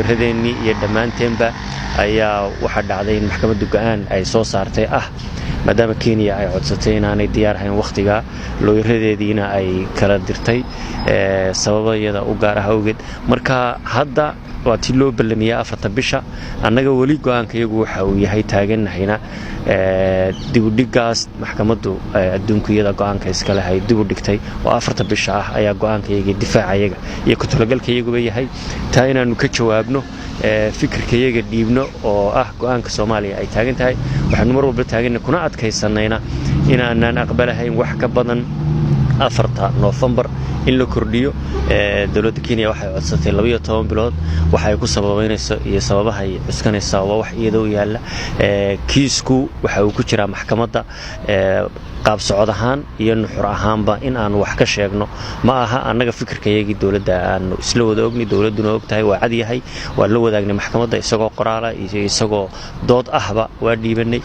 Looyaradeennii iyo dhammaanteenba ayaa waxaa dhacday in maxkamaddu go'aan ay soo saartay maadaama Kenya ay codsatay inaanay diyaar ahayn wakhtigaa, looyaradeediina ay kala dirtay sababayada u gaar ah awgeed. Marka hadda waa tii loo ballamiyey 4-ta bisha. Annaga weli go'aanka iyagu waxa uu yahay, taaganahayna dibudhigaas maxkamaddu adduunku iyada go'aanka iska leh ay dib u dhigtay oo 4-ta bisha ah ayaa go'aanka iyaga, difaacayaga iyo ku-talagalka iyaguba yahay taa inaannu ka jawaabno, fikirka iyaga dhiibno oo ah go'aanka Soomaaliya ay taagan tahay. Waxaanu mar walba taaganna kuna adkaysanayna inaanaan aqbalahayn wax ka badan 4-ta Noofembar in la kordhiyo. Dowladda Kenya waxay codsatay 12 bilood. Waxa ay ku sababaynayso iyo sababahay cuskanaysaa waa wax iyada u yaalla. Kiisku waxa uu ku jiraa maxkamadda. Qaab socod ahaan iyo nuxur ahaanba in aanu wax ka sheegno ma aha. Annaga fikirkayagii dowladda aanu isla wada ogni, dowladduna og tahay, waa cad yahay. Waa la wadaagnay maxkamadda isagoo qoraala iyo isagoo dood ahba waa dhiibanay.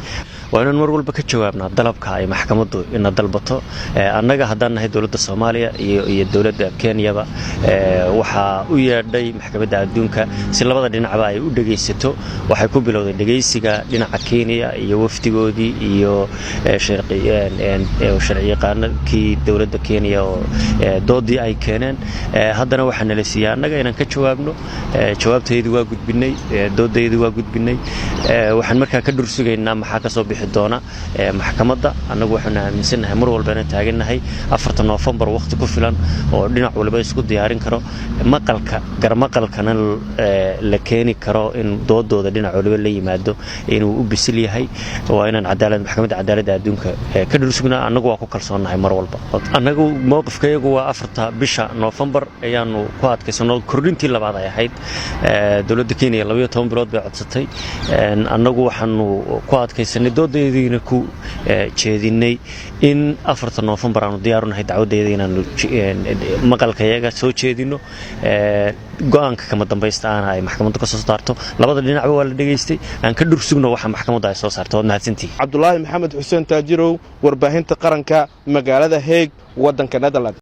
Waa inaan mar walba ka jawaabnaa dalabka ay maxkamaddu ina dalbato. Annaga haddaan nahay dowladda Soomaaliya iyo dowladda Kenyaba, waxaa u yeedhay maxkamadda adduunka si labada dhinacba ay u dhegaysato. Waxay ku bilowday dhegaysiga dhinaca Kenya iyo wafdigoodii iyo sharciyaqaanakii dowladda Kenya oo doodii ay keeneen. Haddana waxaa nala siiyey annaga inaan ka jawaabno. Jawaabtaydu waa gudbinay, doodaydu waa gudbinay. Waxaan markaa ka dhursugaynaa maxaa ka soo bixi doona maxkamadda. Annagu waxaanu aaminsannahay, mar walbana taagannahay, 4-ta Noofembar wakhti ku filan oo dhinac waliba isku diyaarin karo, maqalka garmaqalkana la keeni karo, in doodooda dhinac waliba la yimaado inuu u bisil yahay. Waa inaan cadaalad maxkamadda cadaaladda adduunka ka dhursugnaa. Annagu waa ku kalsoonnahay mar walba. Annagu mowqifkayagu waa 4-ta bisha Noofembar ayaanu ku adkaysano. Kordhintii labaad ay ahayd. Dowladda Kenya 12 bilood bay codsatay. Annagu waxaanu ku adkaysanay, doodaydiina ku jeedinay in 4-ta Noofembar aanu diyaarunahay dacwaddeeda inaanu maqalkayaga soo jeedino, go'aanka kama dambaysta ahna ay maxkamaddu ka soo saarto. Labada dhinacba waa la dhegaystay. Aan ka dhursugno waxa maxkamaddu ay soo saarto. Waad mahadsantihi. Cabdulaahi Maxamed Xuseen Taajirow, warbaahinta qaranka, magaalada Heeg, waddanka Netherland.